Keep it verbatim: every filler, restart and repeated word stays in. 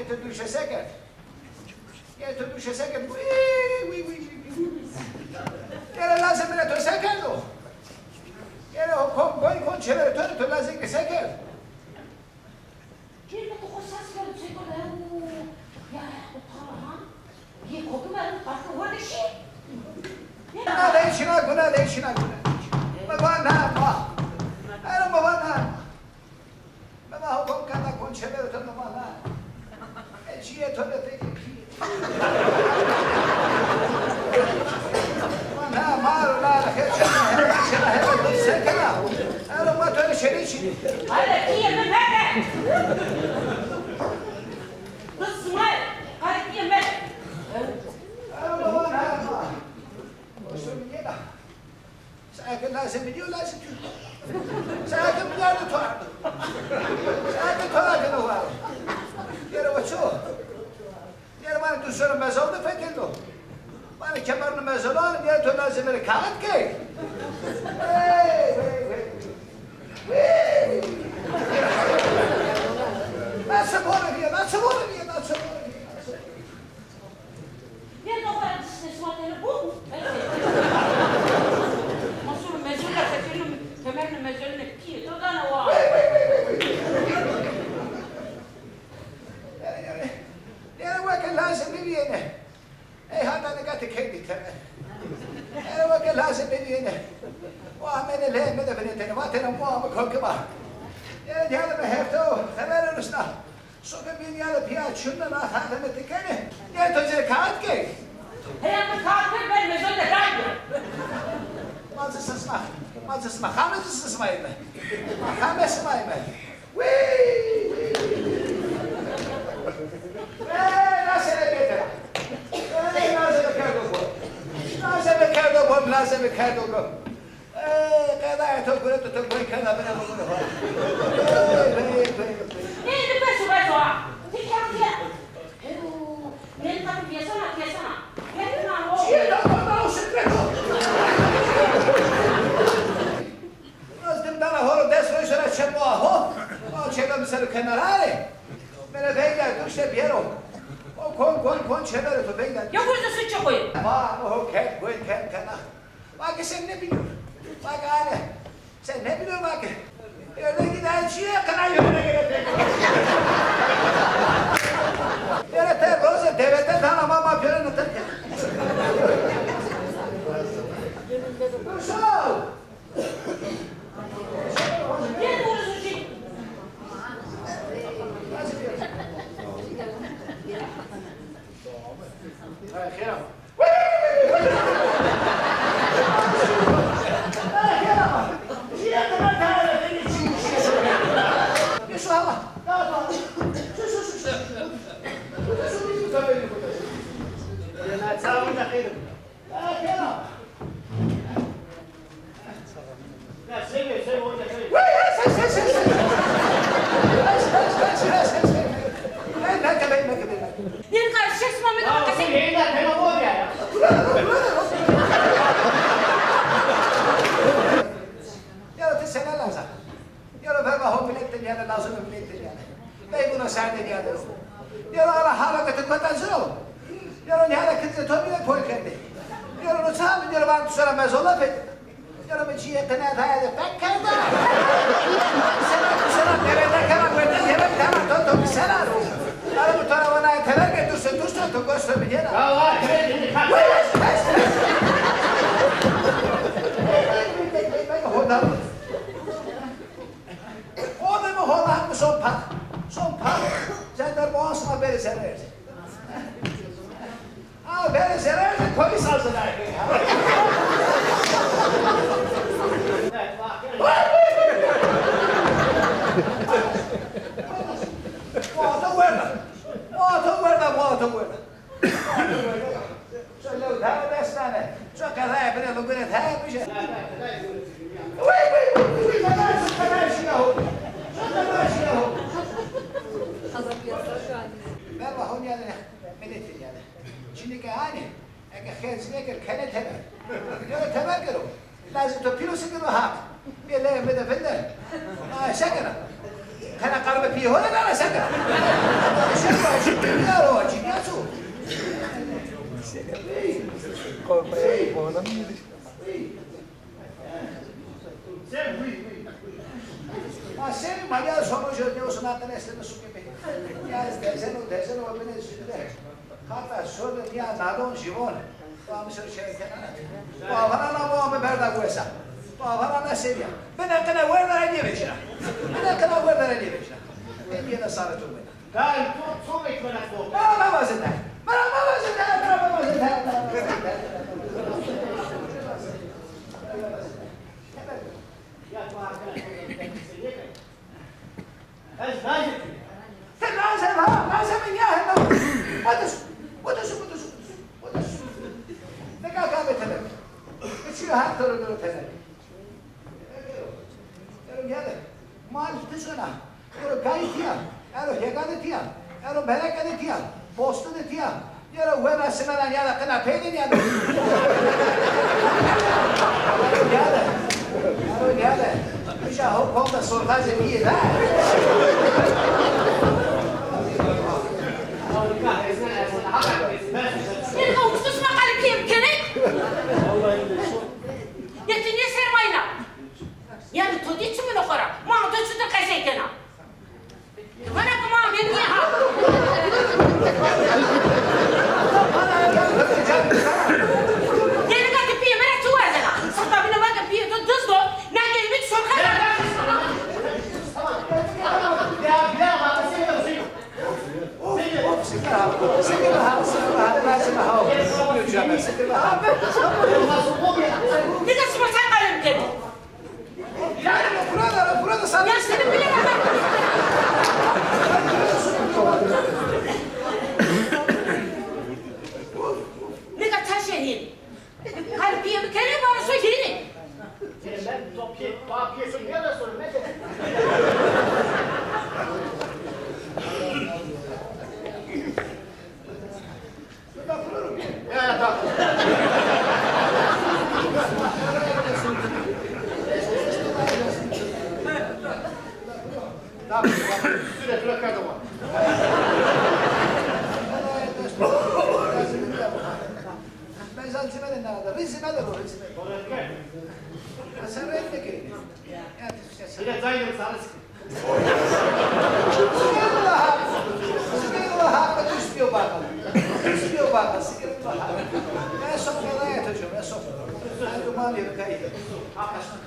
Tu duşe se kerd? Yê tu duşe se kerd? Wî, wî, wî, wî, wî. Yere lazê mi rê to se kerdo? Yere o kon, kon, kon çêverê to rê to lazê ke se kerd? Cêr mi tu xo sas kerd, se kerd, ew. Ya, o para ha? Yê kokime, parke werde şî. Guna de şina, guna de şina, guna de şina. Mi va na, va. Ero mi va na. Mi va ho kon kerda, kon çêverê to, mi va na. E, cîyê to de pekî pî. Ma na, ma ro na, xêr şima, hema şima, hema dost se kena. Ero ma to rê şerî çî. Hadi, pîyê mi mede. Kız Smay, hadi pîyê mi. Ero ma na, ma. Boş ver, niye la? Saete lazê mi nîyo, lazê tu. Saete mi nerede to ardo? Saete to ardo, ne var? Yere o ço. Yere vanê tu sora mezon de fekendo. Vanê kemerno mezon anê, yere to lazê mi rê kağıt key. Hey, hey, hey. Hey. Nasıl bora diye, nasıl bora diye, nasıl bora diye, nasıl bora diye. Nê doxora dişine şima tene bû? Ma suru mezun ra seferî kemerine mezunine pîyê to dana wa. Yere weke lazê mi bîyêne. Ey hata nika ti keydî tene. Yere weke lazê mi bîyêne. O amene leyê mi de vinetene. Vatene mo ama kokima. Yere diyane mi hefte o. Xebere rusna. Soke bîn ya de pîya çimde na xaxeme ti kenê. Nê to cê kağıt key? Heya mi kağıt key, ben mezon de kay. Ma ci sisma, ma ci sisma, xame ci sisma ime. Ma xame sima ime. Wî! Ey, nasıl ebe tera? Ey, nasıl kerdo bu? Nasıl kerdo bu? Nasıl kerdo bu? Ey, qedayê to gureto, to guy kerda bine bigure ho. Ey, ey, ey, ey. Nê, nê, beso, beso, ha. Ti kerdîye. Heyo, nê, qatî piyesana, piyesana. Piyesana, ho. Çiye da, da, da, o sekreto. Az dim dana horo des roy sera çepo a ho. O çepo mi sero kenara re. Bere veyda dur se biyero. O kon, kon, kon çevere to veyda. Ya burada su çepoyu. Va, o ken, kon, ken, kana. Vake sen ne biliyor? Vake ane. Sen ne biliyor vake? Öyle gider çiye kadar yoluna gerek. Yere te roze devete dana mama görene tırke. Sağ ol. Xêr ama. Nêrî kardeşim, sima mi de bakasın. Yara ti sene laza. Yara verba ho millet de niyade, lazım millet de niyade. Bey buna serde niyade. Yara ala hala kete kota ziro. Yara niyade kete to bile pol kerde. Yara no çağırdı, yara bana tu sora mezola pek. Yara mi çiye tene daye de pek kerda. Sena tu sora devede kara, devede kara, to to sena. Yara mi tora vana tever ke dursun, dursun, to göster mi yara. Ya, ya, ya, ya. Hoda. O de mi hoda mi son pak. Son pak. Jandarma olsun, haberi sever. Ha, beni sever de polis alsın abi. Muhatap verme. Muhatap verme, muhatap verme. Söyle, daha destane. Çok kadar yapın, bu kadar yapın. Vay, vay, vay, vay, kadar, kadar şey yahu. Çok kadar şey yahu. Ver bak, onu yani. Millet yani. Şimdi ki hani, eke xêr zî nêkir, kenê teber. Nêro teber kero. Lazê to pîro sikiro hat. Bê leyê mi de vinde. Ay, se kena. Kena karme pî hore nana se kena. Yaro, acı ne su? Korkmaya, bu adam Ma seni ma ya sono jodi o sona tene sene su ke pe. Ya ez dezeno, dezeno o bine zinde. Kata sode ya nadon jivon. Wa mi sor şere kenana. Wa vana na wa mi berda guesa. Wa vana na seviya. Bine kına werda ne vejna. Bine kına werda ne vejna. Ne diye na sare tu bine. Dayê, to, to vekvena to. Mera mevazete. Mera mevazete. Mera mevazete. Mera mevazete. Ya to arkadaş, ez lazım. Sen lazım ha, lazım ya hem. Otur, otur, otur, otur. Ne kadar kahve tener. Üçü her türlü tener. Ero gele, mal ti sona, ero gayî tiya, ero hêga de tiya, ero bereke de tiya, bostu de tiya, ero wena simena nîyada qina peyde nîyada. Ero gele, ero gele, mişa ho kom da sortaje bîye da. Ero uçtu sima qali piyem kenek. Yetinî sermayna. Yanî to dî çi min xora? Ma to çi de qesey kena? Mana ki ma ben niye ha? Dênika ki piyê mi ra çi wazena? Sata bine vake piyê to diz do, na gelmî sorka. Ya, ya, ya. Nika sima sen kalem kedi. Ya seni bile. Nika taşe hin. Kalbiyemi kere bana so hini. Ya, ya, tamam. Tamam, tamam. Süre, süre, kadın var. Mezal çimene nerede? Rizime de bu, rizime. Ha, sen renk de keyni. Ya, sen. Yine zaydım, sarı sıkı. Sibirullah, sibirullah, tu spiyo baka. Tu spiyo baka, sibirullah. Ben sofrada yatacağım, ben sofrada. Ben duman bir kaydı. Hakikaten.